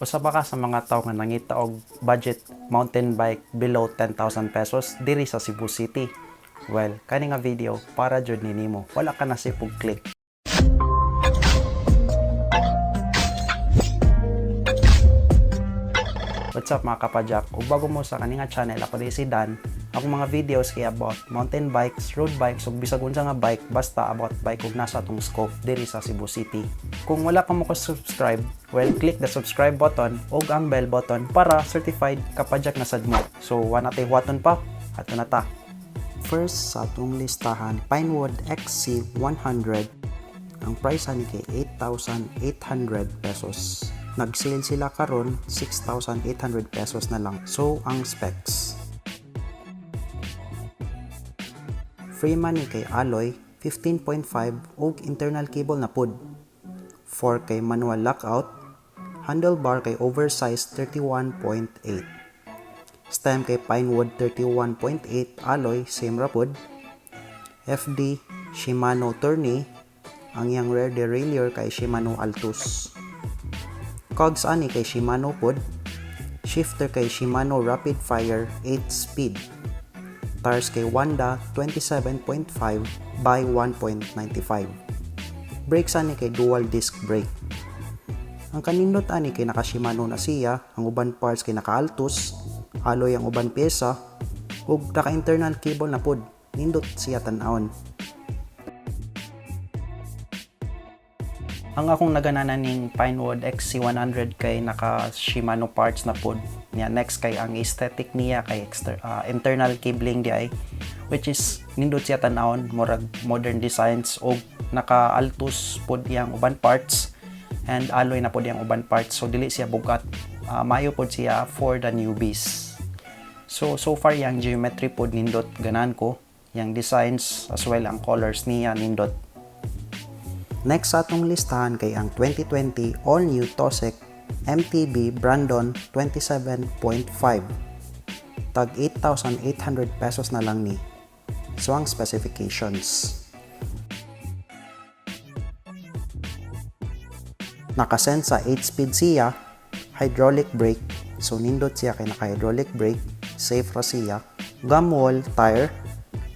Usa ba ka sa mga tawo nga nangita og budget mountain bike below 10,000 pesos diri sa Cebu City? Well, kani nga video para jud ni nimo. Wala ka na sipog click. What's up, mga kapadyak? Ug bago mo sa kani nga channel, ako di si Dan. Akong mga videos kay about mountain bikes, road bikes, ug bisag unsa nga bike, basta about bike ug nasa atong scope diri sa Cebu City. Kung wala ka mo subscribe, well, click the subscribe button ug ang bell button para certified kapadyak na sad mo. So, wa na tay huwaton pa, ato na ta. First sa atong listahan, Pinewood XC100. Ang price ani kay 8,800 pesos. Nag-sale sila karon, 6,800 pesos na lang. So, ang specs. Frame ani kay alloy 15.5 ug internal cable na pud. 4 kay manual lockout, handlebar kay oversized 31.8. Stem kay Pinewood 31.8 alloy, same ra pud. FD Shimano Tourney, ang iyang rear derailleur kay Shimano Altus. Cogs ani kay Shimano pod. Shifter kay Shimano Rapid Fire 8 speed. Tires kay Wanda 27.5 by 1.95. Brakes ani kay dual disc brake. Ang kanindot ani kay naka Shimano na siya, ang uban parts kay naka Altus, alloy ang uban pyesa, ug naka internal cable na pod. Nindot siya tan-awon. Ang akong nagananan ning Pinewood XC100 kay naka Shimano parts na pod. Niya next kay ang aesthetic niya kay internal cabling di ay, which is nindot siya tan-awon, murag modern designs, og naka Altus pod iyang uban parts and alloy na pod iyang uban parts, so dili siya bugat. Maayo pod siya for the newbies. So, so far yang geometry pod nindot, ganan ko. Yang designs as well ang colors niya nindot. Next sa atong listahan kay ang 2020 all new Tosek MTB Brandon 27.5. Tag 8,800 pesos na lang ni. So ang specifications. Naka-Sensah sa 8-speed siya, hydraulic brake, so nindot siya kay naka-hydraulic brake, safe ra siya, gum wall tire,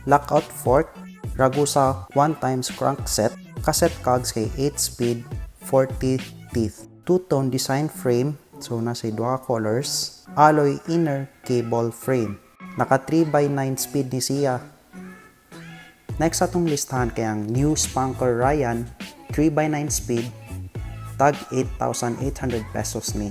lockout fork, Ragusa 1 times crankset, cassette cogs kay 8-speed, 40 teeth, two-tone design frame, so nasa duha ka colors, alloy inner cable frame. Naka 3x9 speed ni siya. Next atong listahan kay ang new Spanker Ryan 3x9 speed, tag 8,800 pesos ni.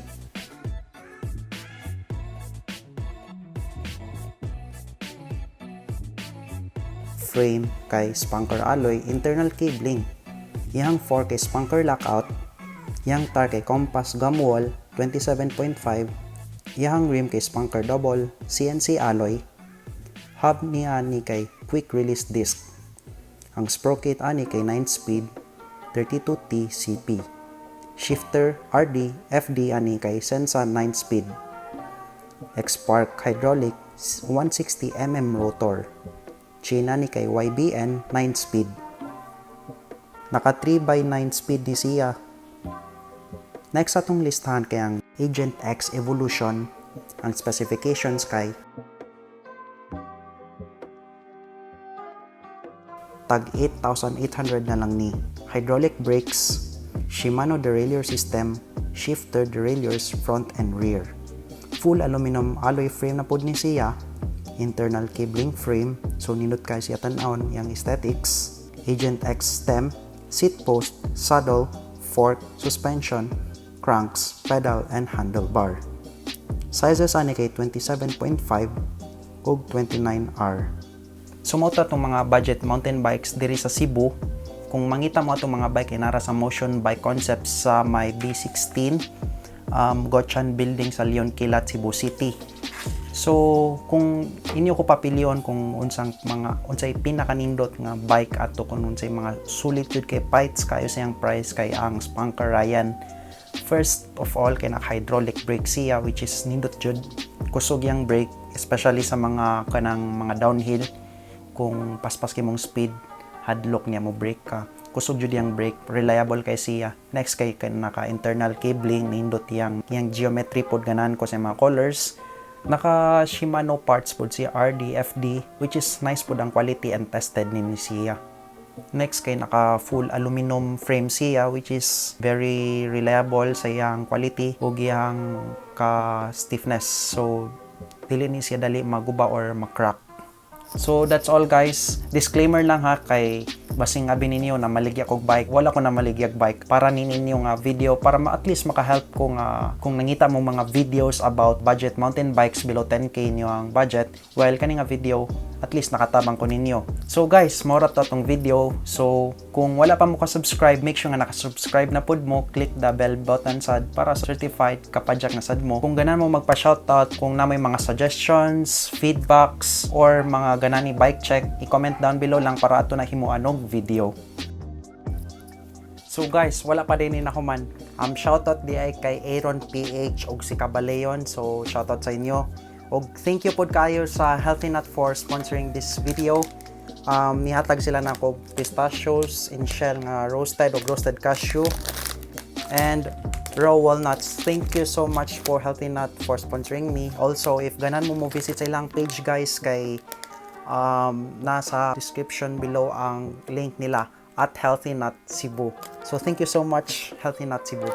Frame kay Spanker alloy, internal cabling. Iyang 4 kay Spanker lockout, iyang tire kay Compass gum wall 27.5, iyang rim kay Spanker double CNC alloy, hub niya ni kay quick release disc. Ang sprocket ani kay 9 speed 32T CP. Shifter RD FD ani kay Sensah 9 speed. X-Spark hydraulic 160 mm rotor. Chain ani kay YBN 9 speed. Naka 3x9 speed ni siya. Next atong listahan kay ang Agent X Evolution. Ang specifications kay tag 8,800 na lang ni. Hydraulic brakes, Shimano derailleur system, shifter derailleurs front and rear. Full aluminum alloy frame na pod ni siya, internal cabling frame, so nindot kay siya tan-awon yang aesthetics, Agent X stem, seat post, saddle, fork, suspension, cranks, pedal, and handlebar. Sizes ani kay 27.5 ug 29R. So mao to atong mga budget mountain bikes diri sa Cebu. Kung mangita mo atong mga bike ay nara sa Motion Bike Concepts sa may B16, Gochan Building sa Leon Kilat, Cebu City. So kung inyo ko papilion kung unsang mga unsay pinakanindot nga bike ato, kung unsay mga sulit jud kay fights kayo sa iyang price, kay ang Spanker Ryan. First of all kay naka hydraulic brake siya, which is nindot jud, kusog yang brake, especially sa mga kanang mga downhill. Kung paspas kay mong speed, hadlok niya mo brake ka. Kusog jud yang brake, reliable kay siya. Next kay naka internal cabling, nindot yang geometry pod, ganahan ko sa mga colors. Naka Shimano parts pod siya, RD, FD, which is nice pod ang quality and tested ni siya. Next kay naka full aluminum frame siya, which is very reliable sa iyang quality ug iyang ka stiffness. So dili ni siya dali maguba or ma-crack. So that's all, guys. Disclaimer lang ha, kay basing abi ninyo na maligya kog bike. Wala ko na maligyag bike. Para ni ninyo nga video para ma at least maka-help ko nga kung nangita mo mga videos about budget mountain bikes below 10K niyo ang budget. Well, kani nga video at least nakatabang ko ninyo. So guys, mao ra to atong video. So kung wala pa mo ka-subscribe, make sure nga naka-subscribe na pud mo, click the bell button sad para certified kapadyak na sad mo. Kung ganahan mo magpa-shoutout, kung naa may mga suggestions, feedbacks, or mga ganani bike check, i-comment down below lang para ato na himuan og video. So guys, wala pa din ni nahuman. Shoutout di ay kay Aaron PH og si Kabaleon. So shoutout sa inyo. Og thank you pod kayo sa Healthy Nut for sponsoring this video. Nihatag sila nako pistachios in shell nga roasted og roasted cashew and raw walnuts. Thank you so much for Healthy Nut for sponsoring me. Also, if ganahan mo mo visit sa ilang page, guys, kay nasa description below ang link nila at Healthy Nut Cebu. So thank you so much, Healthy Nut Cebu.